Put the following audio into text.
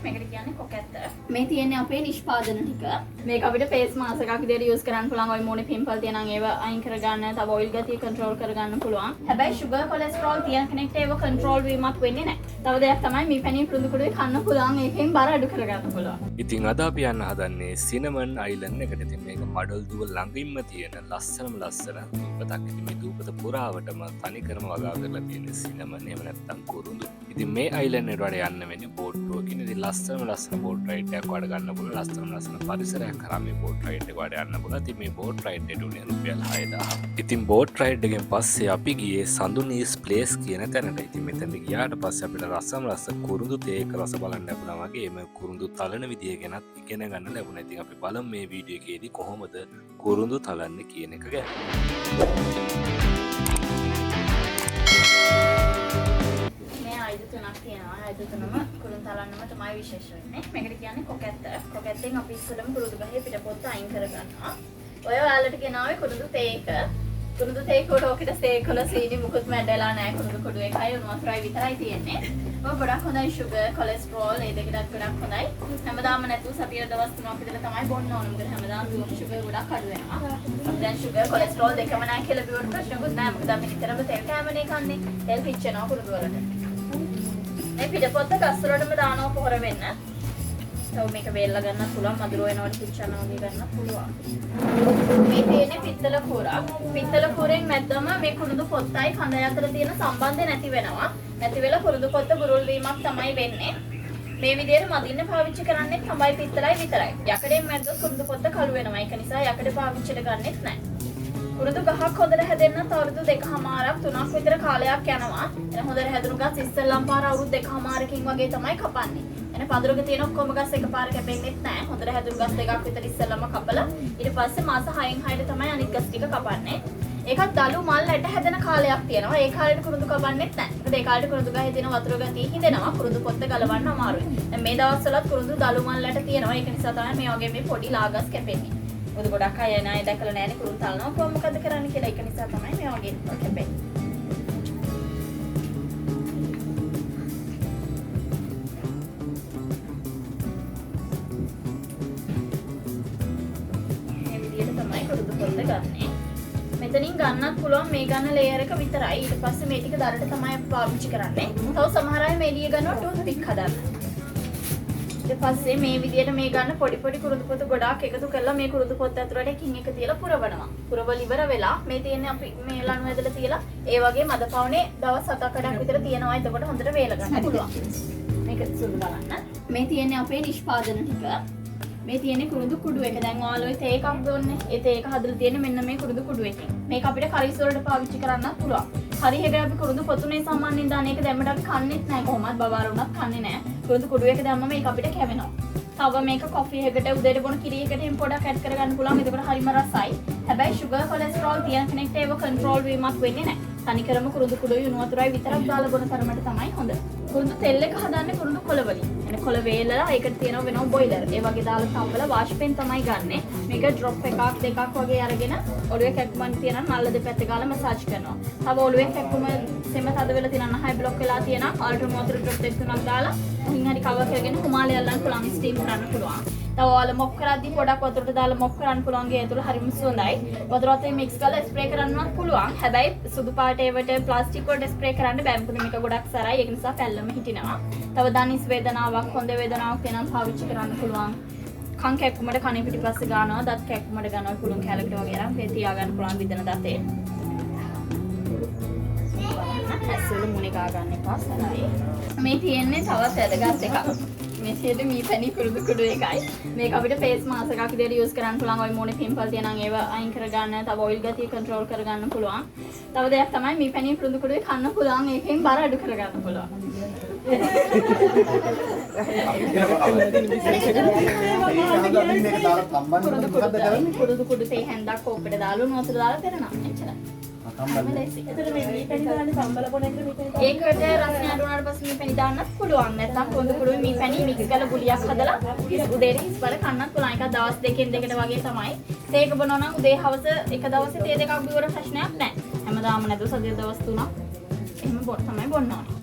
මේකට කියන්නේ කොකැත්ත. මේ තියෙන්නේ අපේ නිෂ්පාදන ටික. මේක අපිට ෆේස් මාස්ක් එකක් විදියට යූස් කරන්න පුළුවන්. ඔය මූණේ පිම්පල් තියෙන නම් ඒව අයින් කරගන්න, තව ඔයිල් ගතිය කන්ට්‍රෝල් කරගන්න පුළුවන්. හැබැයි ෂුගර් කොලෙස්ටරෝල් තියෙන කෙනෙක්ට ඒව කන්ට්‍රෝල් වීමක් වෙන්නේ නැහැ. තව දෙයක් තමයි මේ පැණි පුරුදු කුඩුවේ කන්න පුළුවන්. ඒකෙන් බර අඩු කරගන්න පුළුවන්. ඉතින් අද අපි යන්න හදන්නේ සිනමන් අයිලන්ඩ් එකට. ඉතින් මේක මඩල්දුව ළඟින්ම තියෙන ලස්සනම ලස්සන දූපතක්. ඉතින් මේ දූපත පුරාවටම තනිකරම වගා කරලා තියෙන සිනමන් එහෙම නැත්නම් කුරුඳු. ඉතින් මේ අයිලන්ඩ් එකට වඩා යන්න වෙන්නේ බෝට්ටුවකින්. ඉතින් ලස්සනම ලස්සන බෝට් රයිඩ් එකක් වඩා ගන්න පුළුවන්. ලස්සනම ලස්සන පරිසරයක් කරා මේ බෝට් රයිඩ් එක වඩා යන්න පුළුවන්. ඉතින් මේ බෝට් රයිඩ් එකට උනේ රුපියල් 6000. ඉතින් බෝට් රයිඩ් එකෙන් පස්සේ අපි ගියේ සඳුනීස් ප්ලේස් කියන තැනට. ඉතින් මෙතනට ගියාට පස්සේ අපිට රසම රස කුරුඳු තේ එක රස බලන්න ලැබුණා වගේම කුරුඳු තලන විදිය ගැනත් ඉගෙන ගන්න ලැබුණා. ඉතින් අපි බලමු මේ වීඩියෝ එකේදී කොහොමද කුරුඳු තලන්නේ කියන එක ගැන. මේ ආයුධ තුනක් තියෙනවා. ආයුධ තුනම කුරුඳු තලන්නම තමයි විශේෂ වෙන්නේ. මේකට කියන්නේ කොකැත්ත. කොකැත්තෙන් අපි ඉස්සෙල්ලම කුරුඳු ගහේ පිටපොත්ත අයින් කරගන්නවා. ඔය ඔයාලට ගෙනාවේ කුරුඳු තේ එක. කුරුඳු තේ කොට ඔකට සේකොල සීනි මුකුත්ම ඇඩ් වෙලා නැහැ. කුරුඳු කුඩු එකයි උණු වතුරයි විතරයි තියෙන්නේ. ඔය ගොඩක් හොඳයි ෂුගර්, කොලෙස්ටරෝල් ඒ දෙකටත් ගොඩක් හොඳයි. හැමදාම නැතුව සතියේ දවස් තුනක් විතර තමයි බොන්න ඕන. මොකද හැමදාම බිව්වම ෂුගර් ගොඩක් අඩු වෙනවා. අපි දැන් ෂුගර්, කොලෙස්ටරෝල් දෙකම නැහැ කියලා බිව්වට ප්‍රශ්නකුත් නැහැ. මොකද අපි නිතරම තෙල් කෑමනේ කන්නේ. තෙල් පිච්චෙනවා කුරුඳු වලට. මේ පිටපොත්ත ගස් වලටම දානවා පොහොර වෙන්න. තව මේක වේල්ලා ගන්නත් පුළුවන්, මදුරුව වෙනවට පිච්චනවා වගේ ගන්නත් පුළුවන්. මේ තියෙන්නේ පිත්තල කූරක්. පිත්තල කූරෙන් මැද්දම මේ කුරුඳු පොත්තයි කඳ අතර තියෙන සම්බන්ධය නැති වෙනවා. නැති වෙලා කුරුඳු පොත්ත බුරුල් වීමක් තමයි වෙන්නේ. මේ විදිහට මදින්න පාවිච්චි කරන්නේ තඹයි පිත්තලයි විතරයි. යකඩෙන් මැද්දොත් කුරුඳු පොත්ත කළු වෙනවා. ඒක නිසා යකඩ පාවිච්චිට ගන්නෙත් නැහැ. කුරුඳු ගහක් හොඳට හැදෙන්නත් අවුරුදු දෙකහමාරක් තුනක් විතර කාලයක් යනවා. එන හොඳට හැදුණු ගස් ඉස්සෙල්ලම් පාර අවුරුදු දෙකහමාරකින් වගේ තමයි කපන්නේ. එන පඳුරක තියෙන ඔක්කොම ගස් එකපාර කැපෙන්නෙත් නෑ. හොඳට හැදුණු ගස් දෙකක් විතර ඉස්සෙල්ලම කපලා ඊට පස්සේ මාස 6න් 6ට තමයි අනිත් ගස් ටික කපන්නේ. ඒකත් දලු මල් ඇට හැදෙන කාලයක් තියෙනවා. ඒ කාලේට කුරුඳු කපන්නෙත් නෑ. මොකද ඒ කාලේට කුරුඳු ගහේ තියෙන වතුර ගතිය හිඳෙනවා. කුරුඳු පොත්ත ගලවන්න අමාරුයි. දැන් මේ දවස්වලත් කුරුඳු දලු මල් ඇට තියෙනවා. ඒක නිසා තමයි මේ වගේ මේ පොඩි ලා ගස් කැපෙන්නේ. මොකද ගොඩක් අය එන අය දැකලා නෑනේ කුරුඳු තලනවා කොහොම මොකද කරන්න කියලා. ඒක නිසා තමයි මේ වගේ කැපෙන්නේ. මේ විදිහට තමයි කුරුඳු පොත්ත ගන්නෙ. මෙතනින් ගන්නත් පුළුවන් මේ ගන්න ලේයර් එක විතරයි. ඊට පස්සේ මේ ටික දරට තමයි අපි පාවිච්චි කරන්නේ. තව සමහර අය මේ එළිය ගන්නවා ටූත් පික් හදන්න. ඊට පස්සේ මේ විදියට මේ ගන්න පොඩි පොඩි කුරුඳු පොතු ගොඩාක් එකතු කරලා මේ කුරුඳු පොත් ඇතුළට එකින් එක තියලා පුරවනවා. පුරවල ඉවර වෙලා මේ තියෙන්නේ අපි මේ ලණු ඇදලා තියලා ඒ වගේ මද පවුනේ දවස් 7ක් 8ක් විතර තියෙනවා. එතකොට හොඳට වේල ගන්න පුළුවන්. මේක සුදු බලන්න. මේ තියෙන්නේ අපේ නිෂ්පාදන ටික. මේ තියෙන්නේ කුරුඳු කුඩු එක. දැන් ඔයාලා ඔය තේ එකක් බොන්නේ. ඒ තේ එක හදලා තියෙන්නේ මෙන්න මේ කුරුඳු කුඩු එකෙන්. මේක අපිට කරිස් වලට පාවිච්චි කරන්නත් පුළුවන්. හරි එක අපි කුරුඳු පොතුනේ සාමාන්‍යයෙන් දාන එක දැම්මට අපි කන්නේත් නෑ කොහොමත්. බබාලා වුණත් කන්නේ නෑ. කුරුඳු කුඩු එක දැම්මම මේක අපිට කැවෙනවා. තව මේක කොෆි එකකට උදේට බොන කිරි එකට එහෙම පොඩක් ඇඩ් කරගන්න පුළුවන්. එතකොට හරිම රසයි. හැබැයි ෂුගර් කොලෙස්ටරෝල් තියෙන කෙනෙක්ට ඒව කන්ට්‍රෝල් වීමක් වෙන්නේ නෑ. තනිකරම කුරුඳු කුඩුයි උණු වතුරයි විතරක් දාලා බොන තරමට තමයි හොඳ. කුරුඳු තෙල් එක හදන්නේ කුරුඳු කොළ වලින්. එන කොළ වේලලා ඒකට තියෙනවා වෙනම බොයිලර්. ඒ වගේ දාලා තම්බලා වාෂ්පෙන් තමයි ගන්නෙ. මේක ඩ්‍රොප් එකක් දෙකක් වගේ අරගෙන ඔළුවේ කැක්කුමක් තියෙනවා නම් නල්ල දෙපැත්ත ගාලා මසාජ් කරනවා. තව ඔළුවේ කැක්කුම සෙම තද වෙලා තියෙනවා නම් හයි බ්ලොක් වෙලා තියෙනවා නම් ඔයාලට උණු වතුර ඩ්‍රොප් දෙක තුනක් දාලා මුහින් හරි කවර් කරගෙන රුමාලේ අල්ලන්න පුළුවන්, ස්ටීම් කරන්න පුළුවන්. තව ඔයාලා මොප් කරද්දී පොඩක් වතුරට දාලා මොප් කරන්න පුළුවන්. ගේ ඇතුළ හරිම සුවඳයි. වතුර අතේ මික්ස් කරලා ස්ප්‍රේ කරන්නවත් පුළුවන්. හැබැයි සුදු පාට ඒවට ප්ලාස්ටික් වලට ස්ප්‍රේ කරන්න බෑ. මොකද මේක ගොඩක් සරයි. ඒක නිසා පැල්ලම හිටිනවා. තව දනිස් වේදනාවක්, හොඳ වේදනාවක් තියෙනම් පාවිච්චි කරන්න පුළුවන්. කන් කැක්කුමට කනේ පිටිපස්සේ ගන්නවා, දත් කැක්කුමට ගන්නවා, පුළුන් කැලකට වගේ අරන් මේ තියාගන්න පුළුවන් විදන දතේ. ඇස්වල මුනේ ගා ගන්න එපා සරයි. මේ තියෙන්නේ තවත් වැදගත් එකක්. මේ තියෙන්නේ මී පැණි කුරුඳු කුඩු එකයි. මේක අපිට ෆේස් මාස්ක් එකක් විදියට යූස් කරන්න පුළුවන්. ඔය මූණේ පිම්පල් තියෙන නම් ඒව අයින් කරගන්න, තව ඔයිල් ගතිය කන්ට්‍රෝල් කරගන්න පුළුවන්. තව දෙයක් තමයි මී පැණි කුරුඳු කුඩුවේ කන්න පුළුවන්. ඒකෙන් බර අඩු කරගන්න පුළුවන්. කුරුඳු කුඩු තේ හැන්දක් කෝප්පෙට දාලා උණු වතුර දාලා පෙරනවා. එච්චරයි. එතකොට මේ මී පැණි දාන්නේ සම්බල බොන එකට මී පැණි දාන්න? ඒකට රසණය අඩු වුණාට පස්සේ මී පැණි දාන්නත් පුළුවන්. නැත්නම් කුරුඳු කුඩුවේ මී පැණි මික්ස් කරලා ගුලියක් හදලා උදේට හිස් බල කන්නත් පුළුවන්. ඒක දවස් දෙකෙන් දෙකට වගේ තමයි. තේක බොනවා නම් උදේ හවස එක දවසේ තේ දෙකක් බිව්වට ප්‍රශ්නයක් නෑ. හැමදාම නැතුව සතිය දවස් තුනක් එහෙම තමයි බොන්න ඕනේ.